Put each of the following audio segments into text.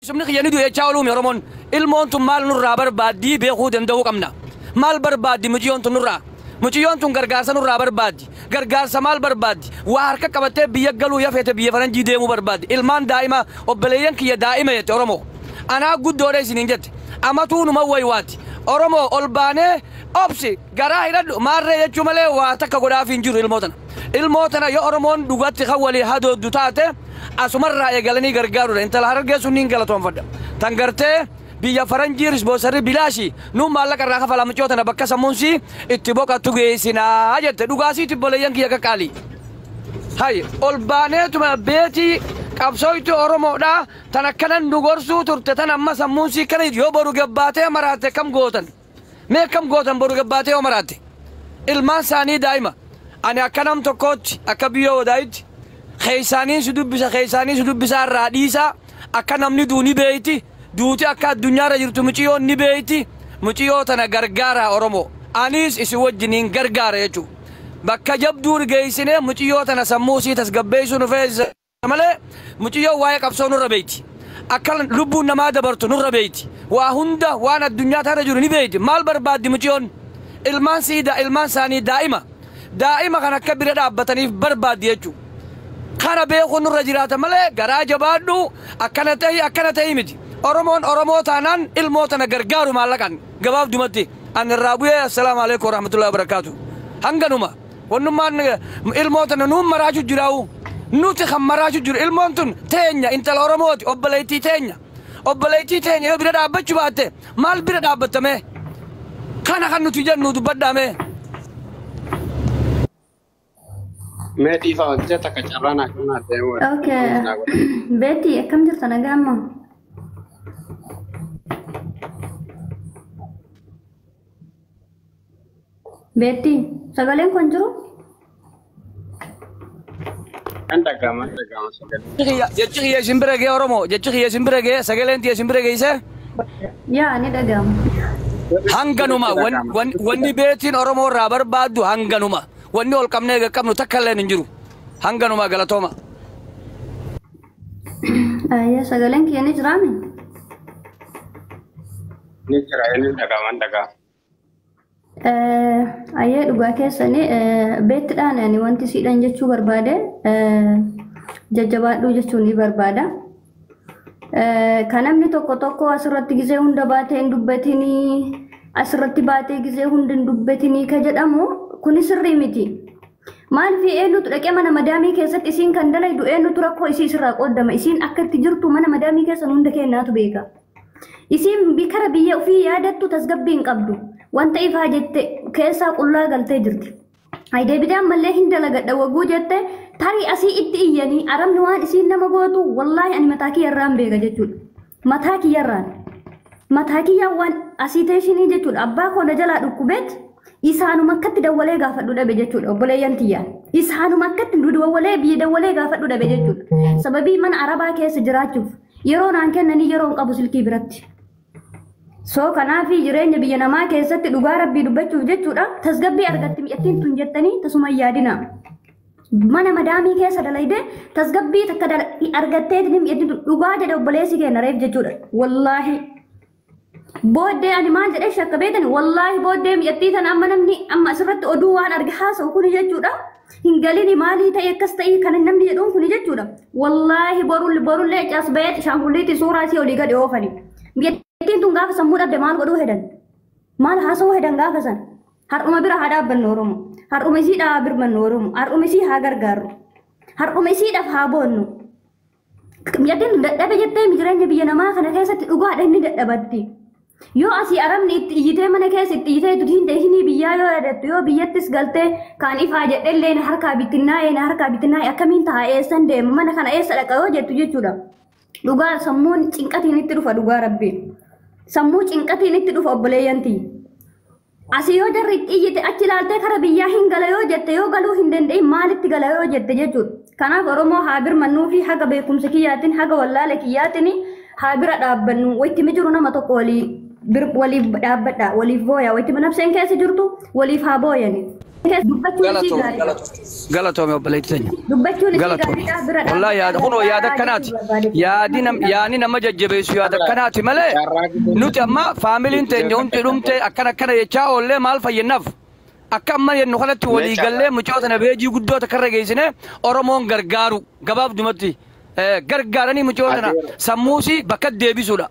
Sumni kiyya ni du'e jechaa ooluumi Oromoon. Ilmoon tun maal nurraa barbaaddii beekuu danda'uu qabna. Maal barbaaddi muciyyoon tun nurraa? Muciyyoon tun gargaarsa nurraa barbaaddi. Gargaarsa maal barbaaddi? Waa harka qabattee biyya galuu yafeete biyya faranjii deemuu barbaaddi. Ilmaan daa'ima obboleeyyan kiyya daa'ima jette Oromoo. Anaa guddoodha isiniin jette. Amatuu numa waywaati. Oromoo ol baanee obsi garaa hidhadhu maarree jechuu malee waa takka godhaaf hin jiru ilmoo tana. Ilmoo tana yoo Oromoon dhugatti kan walii hadooddu taate asumarraa eegalanii gargaaruudha. Intala Harargee sun niin galatoonfadha. Tan gartee biyya faranjii risboosarri bilaashi nuun maallaqa irraa kafalaa mucoo tana bakka sammuunsii itti boqattu geessinaa jette. Dhugaasiitti obboleeyyan kiyya qaqqaalii. Hay ol baaneetuma beetii qabsooytu Oromoodhaa tan akkanan nu gorsuu turte tan amma sammuunsii kana yoo boru gabbaatee maraatte kam gootan? Mee kam gootan boru gabbaatee yoo maraatte? Ilmaan isaanii daa'ima. Ani akka nam tokkootti akka biyyoo wadaayitti keessaaniin si dubbisa keessaaniin si dubbisaa irraa dhiisaa akka namni duu ni beeyti duuti akka addunyaarra jirtu muciyyoon ni beeyti muciyyoo tana gargaaraa Oromoo. Anis isin wajjiniin gargaara jechuudha. Bakka jabduu geessinee muciyyoo tana sammuu isii tasgabbeessuu nu feesisa malee muciyyoo waa'ee qabsoo nurra beeyti. Akka lubbuun namaa dabartu nurra beeyti. Waa hunda waan addunyaa tana jiru ni beeyti. Maal barbaaddi muciyyoon? Ilmaan siida ilmaan isaanii daa'ima. Daa'ima kan akka bira dhaabbataniif barbaaddi jechuudha. Kana beekuun nurra jiraata malee garaa jabaadhu akkana ta'ii akkana ta'ii miti. Oromoon Oromoo taanaan ilmoo tana gargaaru maallaqaan gabaabdumatti. Ani irraa bu'ee assalaamu alaikum warahmatullahi wabarakaatu. Hanganuma wannummaan ilmoo tana nuun maraachuu jiraa'u. Nuti kan maraachuu jiru ilmoon tun teenya intala Oromooti obboleettii teenya. Obboleettii teenya yoo bira dhaabbachuu baatte maal bira dhaabbattame? Kana kan nuti jennu dubbadhaame. Mee dhiifama gisee takka carraa naa kennaa deemuu. Okay. Beetii akkam jirta nagaa ammoo? Beetii sagaleen kun jiru? Kan dhaga'ama dhaga'ama sagalee. Jechi kiyya isin bira ga'e Oromoo jechi kiyya isin bira ga'e sagaleen tiyya isin bira geesse. Yaa ni dhaga'ama. Hanganuma wanni beetiin Oromoo irraa barbaaddu hanganuma wanni ol qabnee qaqqabnu takka illee hin jiru hanganuma galatooma. Yaa sagaleen kiyya ni jiraami? Ni jira inni dhaga'ama dhaga'ama. Ayyee dhugaa keessanii beettidhaan ani wanti siidhaan jechuu barbaade jajjabaadhuu jechuun ni barbaada. Kan namni tokko tokko asirratti gizee hunda baatee hin dubbatinii asirratti baatee gizee hunda hin dubbatinii ka jedhamu kuni sirrii miti. Maaliif eenyutu dhaqee mana madaamii keessatti isiin kan dalaydu eenyutu rakkoo isii isirraa qooddama isiin akka itti jirtu mana madaamii keessan hunda kennaatu beeka. Isiin kara biyya ofii yaadattu tasgabbii hin qabdu. Wanta ifaa jette keessaa qullaa galtee jirti. Ay deebitee ammallee hin dalagadha wagguu jette tarii asii itti iyyanii arabni waan isiin nama gootu wallaahi ani mataa kiyyarraan beeka jechuudha. Mataa kiyyarraan. Mataa kiyyaan waan asii teeshinii jechuudha. Abbaa koo na jalaa dhukkubeet isaanuma akkatti dawwalee gaafadhu dhabe jechuudha obboleeyyan tiyyaan. Isaanuma akkatti dawwalee biyya dawwalee gaafadhu dhabe jechuudha. Sababii mana arabaa keessa jiraachuuf yeroo naan kennanii yeroo hin qabu silkii biratti. So kanaafi jireenya biyya namaa keessatti dhugaa rabbii dubbachuuf jechuudha tasgabbii argatti mi'attiin tun jettanii tasuma hin yaadina. Mana madaamii keessa dalaydee tasgabbii takka argattee mi'attiin tun dhugaa jedhe obboleessi keenya reef jechuudha. Wallaahi. Booddee ani maal jedhee shakka beekani wallaahi booddee mi'attii tana amma namni amma asirratti oduu waan arge haasa'u kuni jechuudha. Hin galini maalii ta'e akkas ta'e kan namni jedhuun kuni jechuudha. Wallaahi borullee cas ba'ee shaangulliitti suuraa isii olii gadi oofani. Mi'attiin tun gaafa sammuu dhabde maal godhuu hedan? Maal haasa'uu hedan gaafa san? Har'uma bira haa dhaabbannu Oromoo. Har'uma isiidha haa birmannu Oromoo. Har'uma isii haa gargaarru. Har'uma isiidhaaf haa boonnu. Mi'attiin tun dadhabe jettee jireenya biyya namaa kana keessatti dhugaadha inni dadhabatti. Yoo asii arabni itti iyyitee mana keessa itti iyyitee hin deehinii biyyaa yoo yaadattu yoo biyyattis galtee kaan ifaa jedhellee na harkaa bittinnaa'ee na harkaa bittinnaa'ee akkamiin ta'a eessan deema mana kana eessa dhaqa yoo jettu jechuudha. Dhugaa sammuun cinqatiin itti dhufa dhugaa rabbi. Sammuu cinqatiin itti dhufa obboleeyyantii. Asii yoo jarri itti iyyite achi ilaaltee kara biyyaa hin gala yoo jette yoo galuu hin danda'in maalitti gala yoo jette jechuudha. Kanaaf Oromoo haa birmannuu fi haga beekumsa kiyyaatiin haga wallaala kiyyaatiin haa bira dhaabbannu. Wayittima jiru nama tokko walii Waliif dhaabbadha, waliif booya. Wayitti nafseen keessa jirtu waliif haa booyani. Dubbachuun isii gaariidha. Galatoome obboleetti teenya. Dubbachuun isii Galatoome. gaariidha bira Wallahi yaada kunoo yaada akkanaati. Yaadi nam yaani nama jajjabeessu yaada akkanaati malee nuti amma faamiliin teenya hundi dhumte akkana akkana jechaa oollee maal fayyinnaaf? Akka amma jennu kanatti walii gallee mucoo tana beejii guddoo takka irra geessine Oromoon gargaaru gabaabdumatti gargaaranii mucoo tana sammuusii bakka deebisuudha.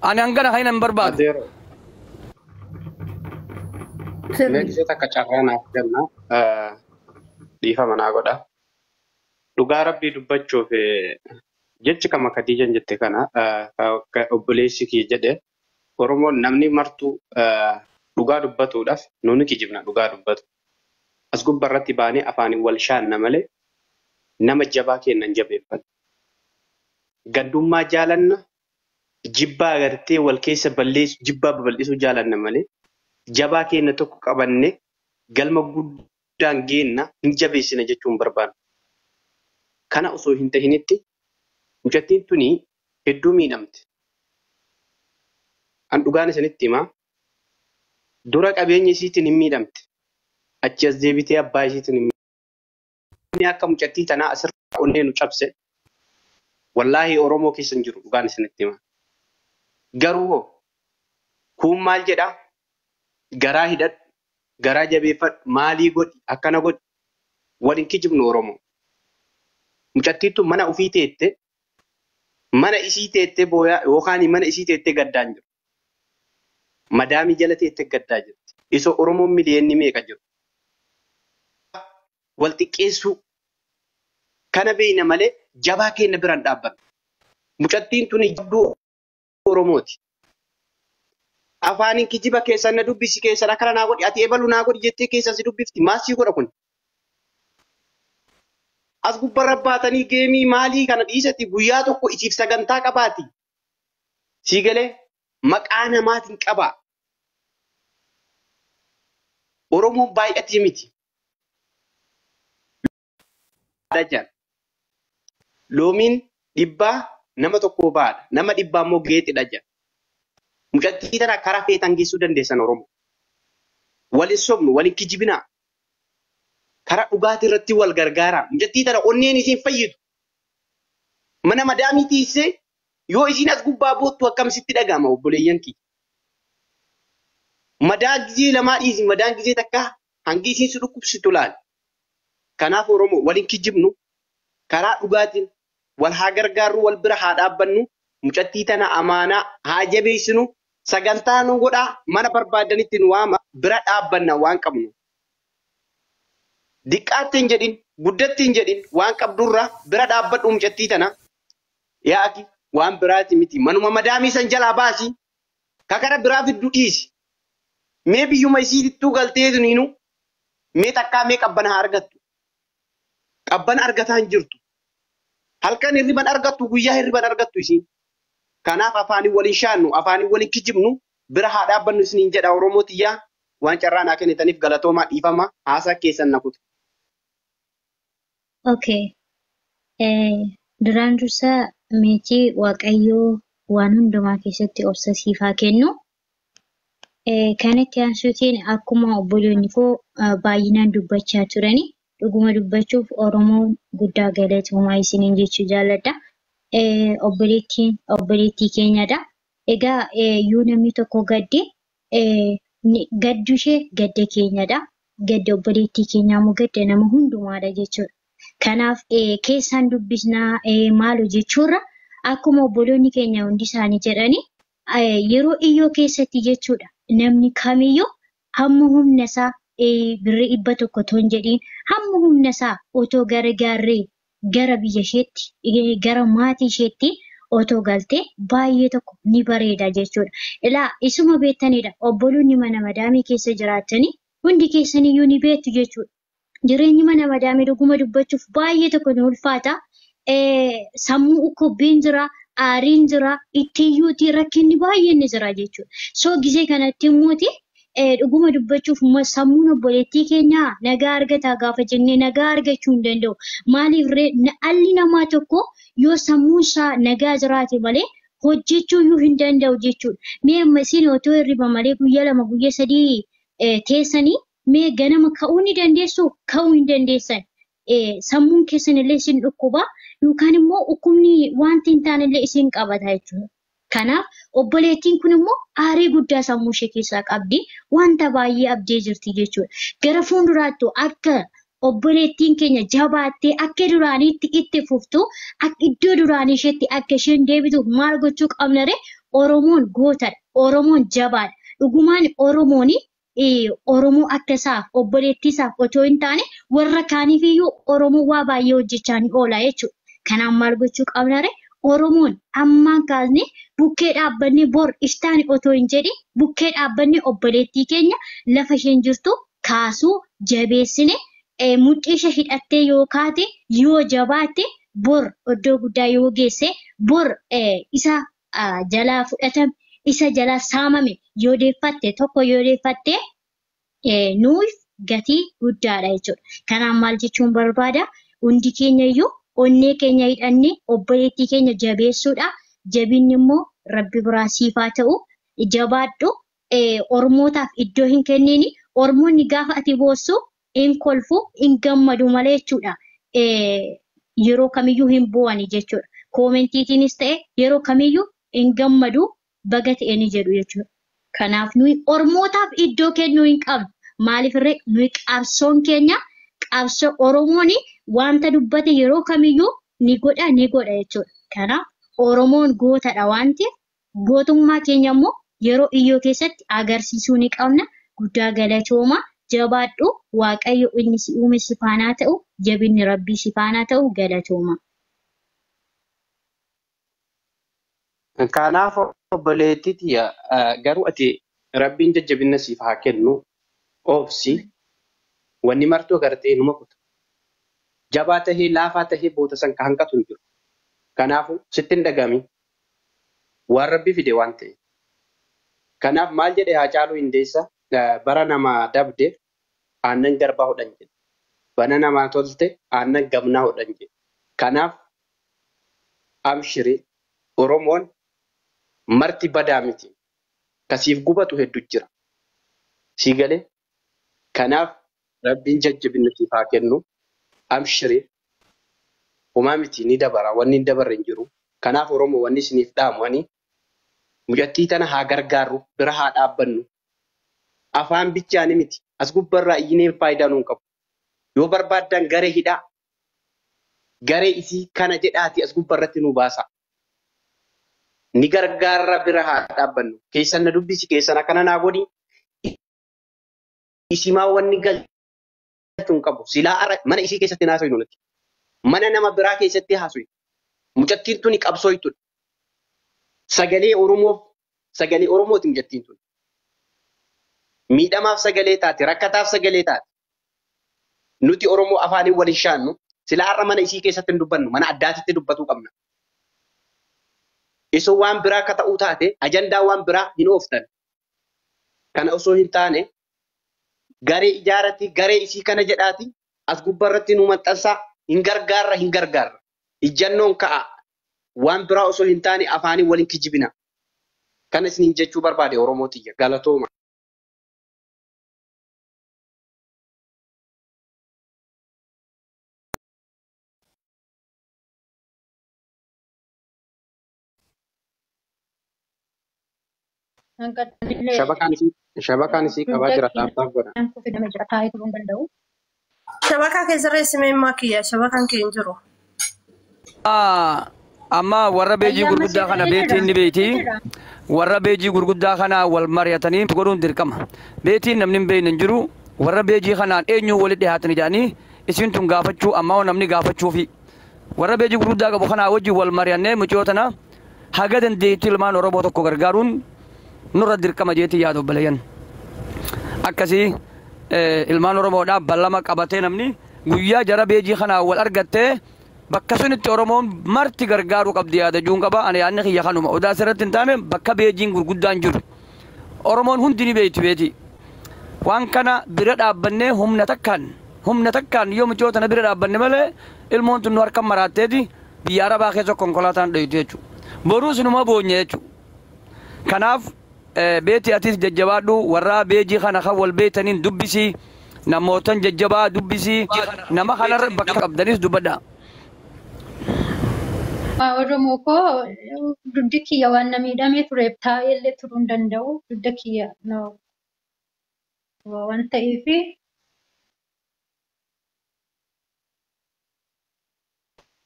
Ani hangana kan hin barbaadu. Adeero. Mee gisee takka carraa naaf kenna. Dhiifama naa godha. Dhugaa rabbii dubbachuuf jechi kama Khadiijaan jette kana obboleessi kiyya jedhe Oromoon namni martuu dhugaa dubbatuudhaaf nuuni kijibna dhugaa dubbatu. As gubbaarratti baanee afaaniin wal shaanna malee nama jabaa kennan jabeeffatu. Gaddummaa jaalanna jibbaa agartee wal keessa balleessu jibbaa babal'isuu jaalanna malee jabaa keenya tokko qabanne galma guddaan geenna hin jabeessina jechuun barbaanna. Kana osoo hin tahinitti mucattiin tuni hedduu miidhamte. An dhugaan isinitti himaa dura qabeenya isiitiin hin miidhamte. Achi as deebitee abbaa isiitiin hin miidhamte. Akka mucattii tanaa asirraa onnee nu cabse wallaahi Oromoo keessa hin jiru dhugaan isinitti himaa. Garuu hoo kun maal jedhaa? Garaa hidhadhu, garaa jabeeffadhu, maalii godhi, akkana godhi. Wal hin kijibnu Oromoo. Mucattiittu mana ofii teette, mana isii teette booyaa yookaan mana isii teette gaddaan jiru. Madaamii jala teette gaddaa jirti. Isoo Oromoon miliyoonni meeqa jiru? Wal xiqqeessuu kana beeyna malee jabaa keenya biraan dhaabbanna. Mucattiin tuni jabduu Oromooti. Afaaniin kijiba keessan na dubbisi keessan akkana naa godhi ati ebalu naa godhi jettee keessan si dubbifti maal sii godha kun? As gubbarra baatanii geemii maalii kana dhiisati guyyaa tokko isiif sagantaa qabaati. Sii galee maqaa namaatiin qabaa. Oromoon baay'atee miti. Loomiin dhibbaa nama tokkoo baadha. Nama dhibbaa immoo geexidha jedha. Mucattii tana karaa feetan geessuu dandeessan Oromoo. Wal hin sobnu, wal hin kijibinaa. Karaa dhugaatii irratti wal gargaaraa. Mucattii tana onneen isiin fayyidu. Mana madaamii tiisee yoo isiin as gubbaa boottu akkam sitti dhaga'ama obboleeyyan kiyya. Madaa gizee lamaa dhiisi, madaan gizee takka hangi isiin si dhukkubsitu laali. Kanaaf Oromoo wal hin kijibnu karaa dhugaatiin wal haa gargaarru, wal bira haa dhaabbannu, mucattii tana amaanaa haa jabeessinu, sagantaa nu godhaa, mana barbaadanitti nu waama, bira dhaabbanna waan qabnu. Diqqaatti hin jedhin, guddatti hin jedhin, waan qabdurra bira dhaabbadhu mucattii tana. Yaa aki waan biraati miti. Manuma madaamii san jalaa baasi. Kakara biraa fidduu dhiisi. Mee biyyuma isiittuu galtee tuniinu mee takkaa mee qabbana haa argattu. Qabbana argataa hin jirtu. Halkan hirriban argattu, guyyaa hirriban argattu isiin. Kanaaf afaanii waliin shaannu, afaanii waliin kijibnu, bira haa dhaabbannu isiniin jedha Oromoo tiyyaa. Waan carraa naa kennitaniif galatoomaa dhiifama. Haasaa keessan na kuta. Okay. Duraan dursa meetii Waaqayyoo waan hundumaa keessatti obsa siif haa kennu. Kan itti aansuutiin akkuma obboloonni koo baay'inaan dubbachaa turani dhuguma dubbachuuf Oromoon guddaa galatoomaa isiniin jechuu jaalladha. Obboleettiin obboleettii keenyadha. Egaa yoo namni tokko gadde gaddu ishee gadda keenyadha. Gadda obboleettii keenyaa immoo gadda nama hundumaadha jechuudha. Kanaaf keessaan dubbisnaa maal jechuurra akkuma obboloonni keenya hundi isaanii jedhani yeroo iyyoo keessatti jechuudha. Namni kamiyyuu hamma humna isaa birrii 100 otoo hin jedhiin hamma humna isaa otoo gargaarree gara biyya isheetti gara maatii isheetti otoo galtee baay'ee tokko ni bareeda jechuudha. Ilaa isuma beektanidha obboloonni mana madaamii keessa jiraatanii hundi keessaniyyuu ni beektu jechuudha. Jireenyi mana madaamii dhuguma dubbachuuf baay'ee tokko ni ulfaata. Sammuu dhukkubbiin jira, aariin jira, ittiyyuuti rakkinni baay'een ni jira jechuudha. So gisee kanatti immooti dhuguma dubbachuuf sammuun obboleettii keenyaa nagaa argataa gaafa jennee nagaa argachuu hin danda'u. Maaliif dhalli namaa tokko yoo sammuun isaa nagaa jiraate malee Hojjechuu iyyuu hin danda'u jechuudha. Mee amma isin otoo hirriba malee guyyaa 2 guyyaa 3 teessanii mee ganama ka'uu ni dandeessu? Ka'uu hin dandeessan. Sammuun keessan illee isin dhukkuba yookaan immoo dhukkubni wanti hin taane illee isin qabata jechuudha. Kanaaf obboleettiin kun immoo aarii guddaa sammuu ishee keessaa qabdi. Wanta baay'ee abdee jirti jechuudha. Gara fuulduraattuu akka obboleettiin keenya jabaattee akka duraaniitti itti fuftu, akka iddoo duraanii isheetti akka isheen deebituuf maal gochuu qabna ree? Oromoon gootadha. Oromoon jabaadha. Dhugumaan Oromoon Oromoo akka isaaf obboleettii isaaf otoo hin taane warra kaaniif iyyuu Oromoon waa baay'ee hojjechaa ni oola jechuudha. Kanaaf maal gochuu qabna ree? Oromoon ammaan kaasnee bukkee dhaabbannee bor iftaan otoo hin jedhin bukkee dhaabbannee obboleettii keenya lafa isheen jirtu kaasuu jabeessine mudhii ishee hidhattee yoo kaate yoo jabaatte bor iddoo guddaa yoo geesse bor isa jalaa fudhatame isa jalaa saamame yoo deeffatte tokko yoo deeffatte nuuf gatii guddaadha jechuudha. Kanaaf maal jechuun barbaada? Hundi keenya iyyuu onnee keenya hidhannee obboleettii keenya jabeessuudha. Jabinni immoo Rabbi biraa siif haa ta'u. Jabaadhu. Ormootaaf iddoo hin kennini. Ormoonni gaafa ati boossu hin kolfu, hin gammadu malee jechuudha. Yeroo kamiyyuu hin boo'ani jechuudha. Koomentiitiinis ta'e yeroo kamiyyuu hin gammadu baga ta'e ni jedhu jechuudha. Kanaaf nuyi Ormootaaf iddoo kennuu hin qabnu. Maaliif irree nuyi qabsoon keenya qabsoo Oromoon wanta dubbate yeroo kamiyyuu ni godha ni godha jechuudha. Kanaaf Oromoon gootadha waan ta'eef gootummaa keenya immoo yeroo iyyoo keessatti agarsiisuu ni qabna. Guddaa galatooma. Jabaadhu. Waaqayyo inni si uume si faanaa ta'u, jabinni Rabbii si faanaa ta'u galatooma. Kanaaf obboleettii tiyya garuu ati Rabbiin jajjabina siif haa kennu obsi wanni martuu agartee numa kuta. Jabaa tahee laafaa tahee boota san ka hanqatu hin jiru. Kanaafuu sitti hin dhagami waan Rabbi fide waan ta'e. Kanaaf maal jedhe Haacaaluu Hundeessaa bara namaa dabde aannan garbaa hodhan jedhe. Bara namaa tolte aannan gamnaa hodhan jedhe. Kanaaf amshiri Oromoon marti badaa miti. Kasiif gubatu hedduu jira. Sii galee? Kanaaf Rabbiin jajjabina siif haa kennu. Amshiri homaa miti ni dabara. Wanni hin dabarre hin jiru. Kanaaf Oromoo wanni isiniif dhaamu ani mucattii tana haa gargaarru, bira haa dhaabbannu. Afaan bichaani miti. As gubbarraa iyyineen faayidaa nuun qabu. Yoo barbaaddan garee hidhaa, garee isii kana jedhaati as gubbarratti nu baasa. Ni gargaarra bira haa dhaabbannu. Keessan na dubbisi, keessan akkana naa godhi. Isimaa wanni galchu hin qabu. Silaa ara mana isii keessatti haasofnu nuti. Mana nama biraa keessatti haasofnu. Mucattiin tuni qabsooytudha. Sagalee Oromoof sagalee Oromooti mucattiin tuni. Miidhamaaf sagalee taate, rakkataaf sagalee taate. Nuti Oromoo afaaniin wal hin shaannu. Silaa har'a mana isii keessatti hin dubbannu. Mana addaatitti dubbatuu qabna. Isoo waan biraa akka ta'uu taate, ajandaa waan biraa hin ooftan. Kana osoo hin taane garee ijaarati, garee isii kana jedhaati as gubbarratti nu maxxansaa hin gargaarra hin gargaarra. Ijjannoon ka'a. Waan biraa osoo hin taane afaaniin waliin kijibina. Kana isiniin jechuu barbaade Oromoo tiyya. Galatooma. Shabakaan isii qabaa jira taaptaap godha. Shabakaa keessa reessimee kiyya shabakaan kee hin jiru. Amma warra beejii gurguddaa kana beetiin ni beeyti. Warra beejii gurguddaa kana wal mari'atanii godhuun dirqama. Beetiin namni hin beekne hin jiru. Warra beejii kanaan eenyu walitti dhiyaatanii jedhanii isin tun gaafachuu amma namni gaafachuufi. Warra beejii gurguddaa qabu kanaa wajjin wal mari'annee mucoo tana haga dandeettii ilmaan Oromoo tokko gargaaruun nurra dirqama jeetii yaadu obboleeyyan. Akkasii ilmaan Oromoodhaa ballama qabatee namni guyyaa jara beejii kanaa wal argattee bakka sunitti Oromoon marti gargaaruu qabdi yaada juun qaba. Ani yaadni kiyya kanuma. Odaa asirratti hin taane bakka beejiin gurguddaan jiru. Oromoon hundi ni beekti beeti. Waan kana bira dhaabbannee humna takkaan yoo mucoo tana bira dhaabbanne malee ilmoon tun nu harkaan maraatteeti biyya Arabaa keessa konkolaataan dhoytu jechuudha. Boruus numa boonye jechuudha. Kanaaf beeti atis jajjabaadhu warraa beejii kana kan wal beetaniin dubbisii namootan jajjabaa dubbisii nama kanarra bakka qabdanis dubbadha. Oromoo koo dugdi kiyya waan na miidhamee tureef taa'ee turuu hin danda'u. Dugda kiyya waan ta'eef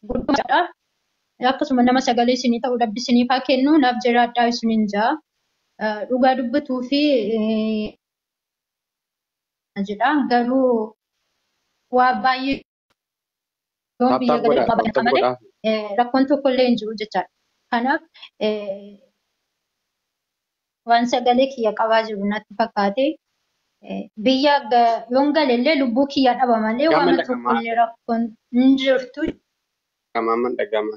guddaadha. Akkasuma nama sagalee isinii ta'uu dhabbi isiniif haa kennu naaf jiraadhaa isiniin ja'a. Dhugaa dubbatuu fi jedha garuu waa baay'ee yoon biyya galee qaban malee rakkoon tokko illee hin jiru jechaadha. Kanaaf waan sagalee kiyya qabaa jiru natti fakkaate biyya yoon galellee lubbuu kiyya dhaba malee waan tokko illee rakkoon hin jirtu. Dhagama dhagama.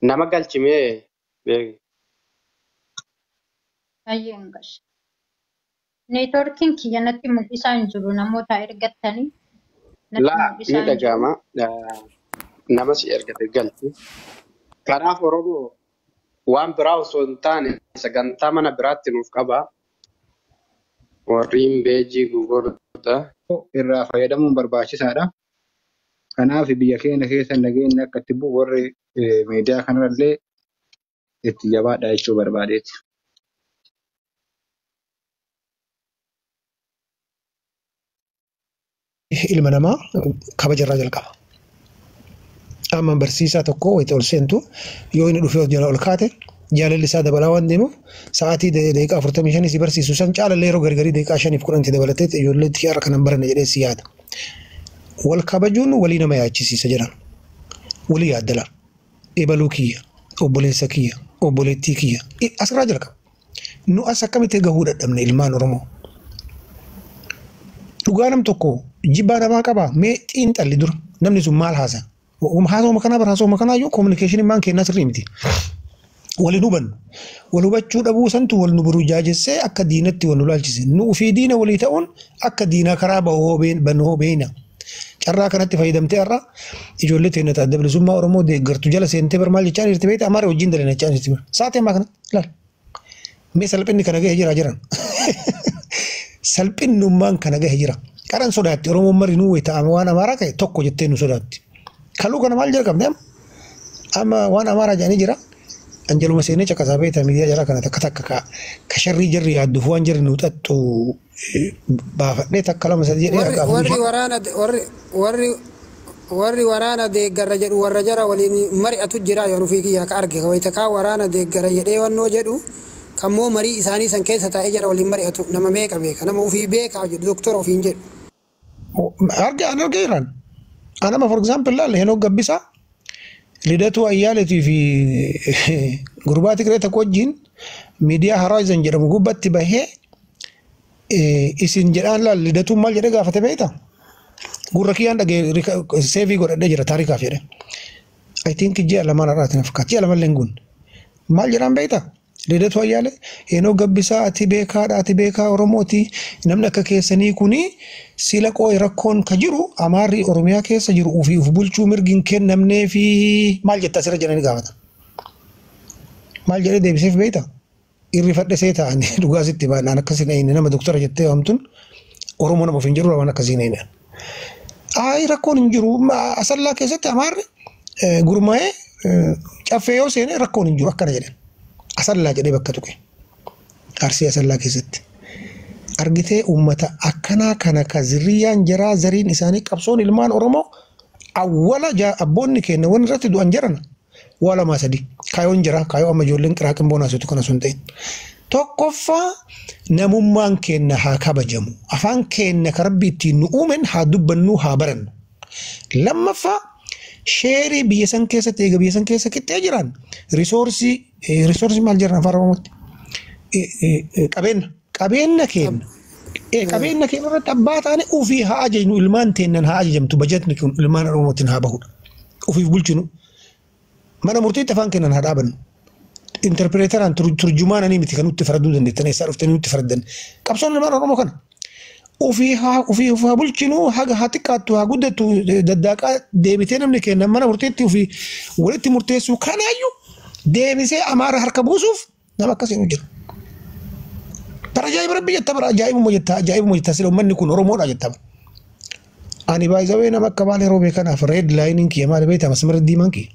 Nama galchimee beeku. Baay'ee hin galche. Neetwoorkiin kiyya natti mul'isaa hin jiru namoota ergattanii. Laa ni dhagama. Nama si ergate galchi. Kanaaf Oromoo waan biraa osoo hin taane sagantaa mana biraatti nuuf qaba. Warreen beejii gugurdaa. Irraa fayyadamuun barbaachisaadha. Kanaaf biyya keenya keessa nageenya akka itti bu'u warri miidiyaa kanarrallee itti jabaadha jechuu barbaadeeti. Ilma namaa kabajarraa jalqaba. Amma barsiisaa tokko wayita ol seentu yoo inni dhufee jala ol kaate jaalalli isaa dabalaa waan deemuuf sa'aatii daqiiqaa 45 si barsiisu san caalallee yeroo gargarii daqiiqaa 5 fi 10 dabalatee ijoollee har'a kanan baranne jedhee si yaada. Wal kabajuun walii nama yaachisiisa jedhan. Walii yaaddala. Ebaluu kiyya, obboleessa kiyya, obboleettii kiyya. Asirraa jalqaba. Nu as akkamitti gahuu dadhabne ilmaan Oromoo? Dhugaa nam tokko jibbaa namaa qabaa mee xiinxalli dura namni sun maal haasa? Haasawuma kanaa bara haasawuma kanaa iyyuu kominikeeshiniin maan kennaa sirrii miti. Wal hin hubannu. Wal hubachuu dhabuu santu wal nu burjaajessee akka diinatti wal nu laalchise. Nu ofii diina walii ta'uun akka diinaa karaa bahuu beena. Carraa kanatti fayyadamtee har'a ijoollee teenya adda bilisummaa Oromoo deeggartu jala seentee bar maal jechaa jirti beektaa Amaara wajjin dalina jechaa jirti. Sa'aatii ammaa kanatti ilaali. Mee salphinni kana gahe jira jiran. Salphinnummaan kana gahe jira. Qaran sodaatti Oromoon marinuu wayita waan Amaaraa ka'e tokko jettee nu sodaatti. Kaluu kana maal jalqabne amma? Amma waan Amaaraa jedhanii jira. Anjaluma seenee caqasaa beektaa miidiyaa jala kana takka takka ka sharrii jarri yaadduuf waan jarri nu xaxxu baafadhee takka lama sadi jedhee Warri waraana warri warri waraana deeggarra jedhu warra jara waliin mari'atu jira yoo nufii kiyyaa ka arge wayita kaa waraana deeggara jedhee wannoo jedhu kammoo marii isaanii san keessa taa'ee jara waliin mari'atu nama meeqa beeka nama ofii beekaa jedhu doktora ofiin jedhu. Arge an arge jiran. Anama for example laal Henook Gabbisaa Lidatuu Ayyaaleetii fi gurbaa Tigree tokko wajjin miidiyaa Horizon jedhamu gubbatti bahee isin jedhaan laal Lidatuun maal jedhee gaafate beektaa? Gurra kiyyaan dhagee seevii godhadhee jira taarikaaf jedhe. I think ji'a lamaan har'aati na fakkaata. Ji'a lamallee hin guunne. Maal jedhaan beektaa? Lidatuu Ayyaalee Henook Gabbisaa ati beekaadha ati beekaa Oromooti namni akka keessanii kuni sila qooyi rakkoon ka jiru Amaarri Oromiyaa keessa jiru ofii of bulchuu mirgi hin kennamnee fi maal jetta asirra jedhanii gaafatan. Maal jedhee deebiseef beektaa? Irrifadhe see ta'anii dhugaa sitti baanaan akkasii hin nama doktora jettee waamtuun Oromoo nama ofiin jiru waan akkasii hin Ayi rakkoon hin jiru Asallaa keessatti Amaarri gurmaa'ee caffee yoo seene rakkoon hin jiru akkana jedhan. Asallaa jedhee bakka tuqe. Arsii Asallaa keessatti. Argitee uummata akkanaa kana ka zirriyyaan jaraa zariin isaanii qabsoon ilmaan Oromoo awwala abboonni keenya waan irratti du'an jiran waa lamaa sadi. Kaayoon jira kaayoo amma ijoolleen qiraaqin boonaa kana sun ta'in. Tokkoffaa namummaan keenya haa kabajamu. Afaan keenya ka rabbi ittiin nu uumen haa dubbannu haa barannu. Lammaffaa sheerii biyya san keessatti eega biyya san keessa qixxee jiran resource maal jedhan afaan Oromootti qabeenya keenya qabeenya keenya irratti abbaa taane ofii haa ajajnu ilmaan teennan haa ajajamtu bajatni kun ilmaan Oromootiin haa bahudha. Ofiif bulchinu mana murtiitti afaan keenyan haa dhaabannu. Interpreteraan turjumaananii miti kan nutti faraduu dandeettan eessaa dhuftanii nutti faraddan. Qabsoon ilmaan Oromoo kana. Ofii haa ofii haa bulchinu haga haa xiqqaattu haa guddattu daddaaqaa deebitee namni kenna mana murteetti ofii walitti murteessuu kanaayyuu Deebisee Amaara harka buusuuf nama akkasiin jira. Bara ajaa'iba rabbi jetta, bara ajaa'ibuma jetta, ajaa'ibuma jetta, sila uummanni kun Oromoodha jetta. Ani baay'isawee nama akka Baalee Roobee kanaaf red line kiyya maal beektaa, masmara diimaan kiyya.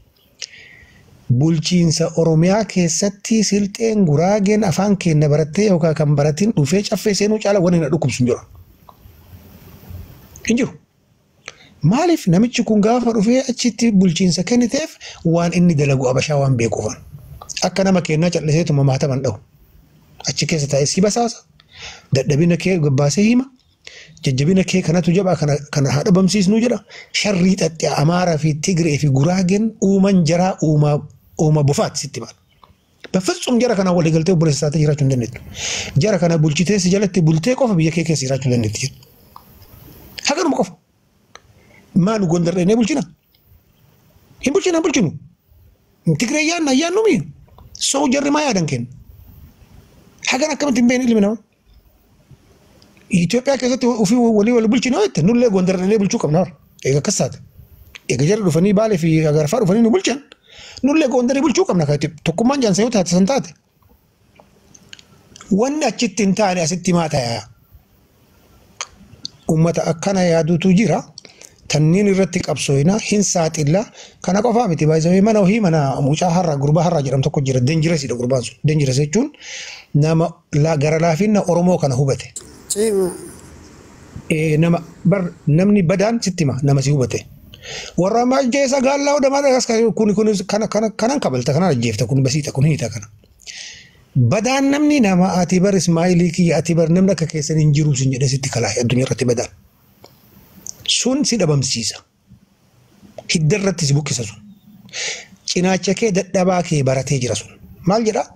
Bulchiinsa Oromiyaa keessatti Silxeen, Guraageen afaan keenya barattee yookaan kan baratiin dhufee caffee seenuu caala wanni na dhukkubsu hin jiru. Hin jiru. Maaliif namichi kun gaafa dhufee achitti bulchiinsa kenniteef waan inni dalagu abashaa waan beekuufan. Akka nama kennaa calliseetuma maataman dhahu. Achi keessa taa'ee si basaasa. Dadhabina kee gabbaasee hima. Jajjabina kee kanatu jabaa kana haa dhabamsiisnuu jedha. Sharrii xaxxee Amaaraa fi Tigree fi Guraageen uuman jaraa uuma bofaati sitti maal. በፍጹም jara kana walii galtee obboleessa taatee jiraachuu hin dandeettu. Jara kana bulchitee si jalatti bultee qofa biyya kee keessa jiraachuu hin dandeetti. Haganuma qofa. Maal Gondar dhaqnee bulchina? Hin bulchina, hin bulchinu. Tigree yaadna, yaadnu mi? Soo jarri maa yaadan kenna? Hagan akkamitti hin beekne ilmi namaa? Itoophiyaa keessatti ofii walii wal bulchina jette, nullee Gondar dhaqnee bulchuu qabna warra. Eega akkas taate. Eega jarri dhufanii Baalee fi Agarfaa dhufanii nu bulchan. Nullee Gondarii bulchuu qabna, tokkummaan jaansa yoo taate san taate. Wanni achitti hin taane asitti maa ta'a? Uummata akkana yaadutu jira. Tanniin irratti qabsooyina hin saaxilla. Kana qofaa miti, baay'isanii mana ofii mana mucaa har'a gurbaa har'a jedhamu tokko jira. Dangerous dha gurbaan sun. Dangerous jechuun nama gara laafinna Oromoo kana hubate. Cima. Nama bar namni badaan sitti hima, nama si hubate. Warra amma ajjeesa gaallaa odamaa kun kun kana kana kanan kabalta, kanan ajjeefta, kun basiita, kun hiita kana. Badaan namni nama ati bar Ismaa'ilii kiyya, ati bar namni akka keessan hin jiru sin jedhee sitti kalaahe addunyaa irratti badaan. Sun si dhabamsiisa. Hidda irratti si buqqisa sun. Cinaacha kee dadhabaa kee baratee jira sun. Maal jedhaa?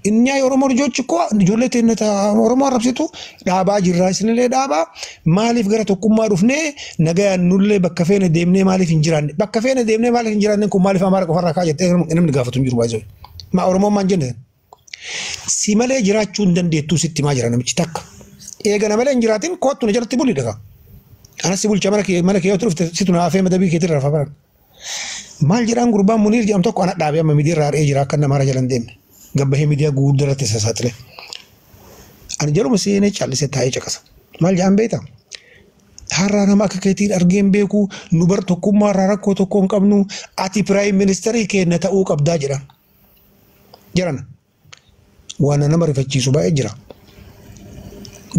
እኛ የኦሮሞ ልጆች እኮ ijoollee teenya Oromoo arrabsitu dhaabaa jirra, isinillee dhaabaa. Maaliif gara tokkummaa dhufnee nagayaan nullee bakka feene deemnee maaliif hin jiraanne, bakka feene deemnee maaliif hin jiraanne, kun maaliif Amaara qofarraa kaa jettee namni gaafatu hin jiru baay'ee. Maa Oromoon maan jenne si malee jiraachuu hin dandeettuu sitti maa jira namichi takka. Eega na malee hin jiraatin, koottu na jalatti buli dhagaa. Anas si bulcha, mana kee yoo dhufte situ na hafee madabii keetirra rafa baran. Maal jedhaan, gurbaan Muniir jedhamu tokko ana dhaabee amma miidiyaa irraa jira, akka namaara jala hin deemne. Gabbahee miidiyaa gurguddaa irratti isa saaxile. Ani jaluma seenee callisee taa'ee caqasa. Maal jedhaan beektaa? Har'aa nama akka keetiin argeen beeku, nu bar tokkummaa irraa rakkoo tokko hin qabnu, ati prime ministerii keenya ta'uu qabdaa jedhan. Jedhan waan nama rifachiisu baay'ee jira.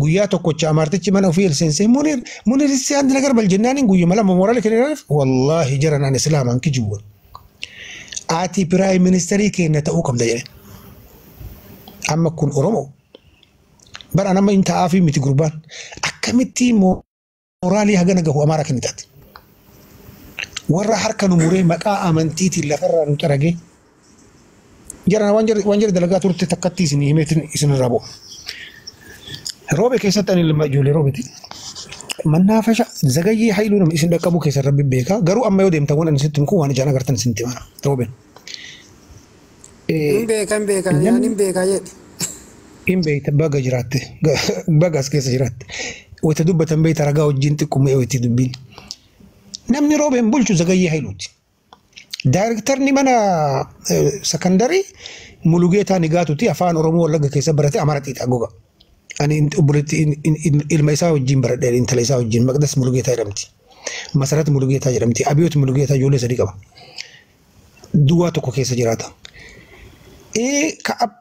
Guyyaa tokkocha amaartichi mana ofii seensee Muniir Muniir si አንድ ነገር በል jennaan guyyuma 2 mooraalee kenneef, wallaahi jaran ani islaamaan kijibuun. Ati prime ministerii keenya ta'uu qabda jedhe. Amma kun Oromoo. Bara nama hin ta'aafi miti gurbaan. Akkamitti mooraalii hagana gahu Amaaraa kennitaati? Warra harka nu muree maqaa amantiitiin lafarraa nu caragee. Jarana waan jarri dalagaa turte takkatti isin himeetin isinirraa bu'a. Roobe keessatti ani ilma ijoollee roobeeti. Mannaafasha Zagayyee Haayiluu nama isin dhaqqabu keessa rabbi beeka. Garuu amma yoo deemtan waan ani sitti himu kun waan ijaan agartan isin hima. Roobeen. Hin beeka, hin beeka, yaan hin beeka jedhe. Hin beekta, baga jiraatte, baga as keessa jiraatte. Wayita dubbatan beekta, ragaa wajjin xiqqumee wayitii dubbiin. Namni roobeen bulchu Zagayyee Haayiluuti. Daayirektarni mana sekandarii Mulugeetaa Nigaatuuti, afaan Oromoo Wallagga keessa barate, Amaara xiixaa goga. Ani obboleetti ilma isaa wajjin baradhe, intala isaa wajjin, Maqdas Mulugeetaa jedhamti. Masarat Mulugeetaa jedhamti. Abiyoot Mulugeetaa ijoollee sadii qaba. Duwwaa tokko keessa jiraata.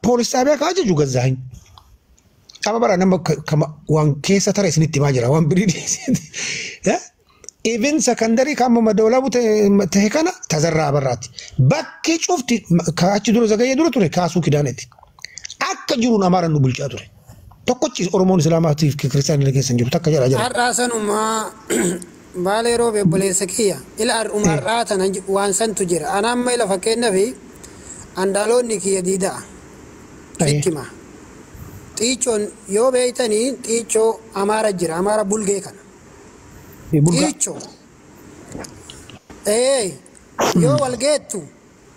Poolis xaabiyaa ka ajaju Gazzaahin. Qaba bara nama waan keessa tara isinitti himaa jira, waan birii dhiyeessiti. Even sekandarii kan amma madawlaabu ta'e kana Tazarraa Abarraati. Bakki cufti achi dura Zagayyee dura ture Kaasuu Kidaaneeti. Akka jiruun Amaaraan nu bulchaa ture. Tokkochi Oromoon Islaamaatiif Kiristaanillee keessa hin jiru takka jedha jira. Har'aa sanumaa Baalee Roobe, obboleessa kiyya, ila har'uma har'aa tana waan santu jira. Ana amma ila fakkeenyaaf andaaloonni kiyya diida'a. Sitti hima. Xiichoon yoo beeytanii, xiichoo Amaara jira, Amaara bulgee kana. Xiichoo. Ee, yoo wal geettu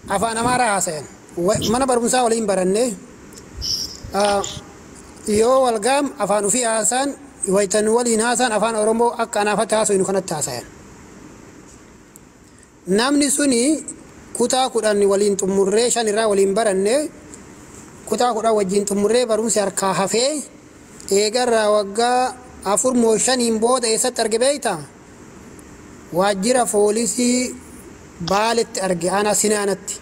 afaan Amaaraa haasayan. Mana barumsaa waliin barannee yoo wal gaam afaan ofii haasaan, waytan waliin haasaan afaan Oromoo akka anaafatti haasofnu kanatti haasayan. Namni suni Kutaa 10 waliin xumurree, 5 irraa waliin baranne, kutaa 10 wajjin xumurree barumsi harkaa hafee eegarraa waggaa 4 moo 5 booda eessatti arge beektaa? Waajjira foolisii Baaletti arge, aanaa Sinaanatti.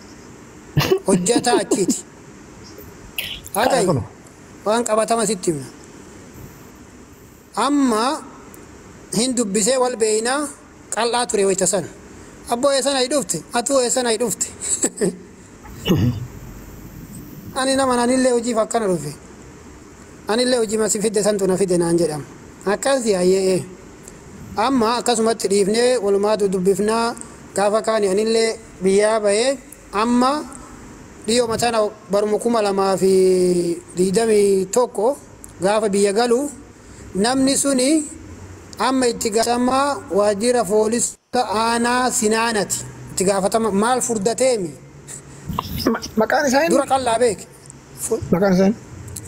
Hojjetaa achiiti. Haa ta'e waan qabatama sitti himna. Amma hin dubbisee wal beeynaa qal'aa ture wayita sana. Abboo eessan ayi dhufte? Atuu eessan ayi dhufte? Ani nama anillee hojiif akkana dhufe. Anillee hojii masi fidde santu na fide naan jedhama. Akkasi hayyee. Amma akkasumatti dhiifnee walumaatu dubbifnaa gaafa kaani anillee biyyaa bahee amma dhiyoo matana baruma 2021 gaafa biyya galu namni suni amma itti gaafatamaa waajjira foolisa aanaa Sinaanati. Itti gaafatama maal furdateemi? Maqaan isaa Dura qal'aa beek. Maqaan isaa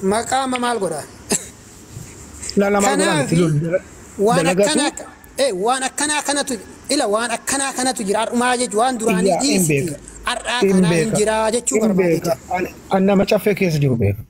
Maqaa amma maal godha? Lala maal godhaa miti Waan akkanaa waan akkanaa kanatu ila waan akkanaa kanatu jira har'umaa jechuun waan duraanii dhiisiti. Har'aa kanaa hin jira jechuu barbaade. An nama caffee keessa jiru beeka.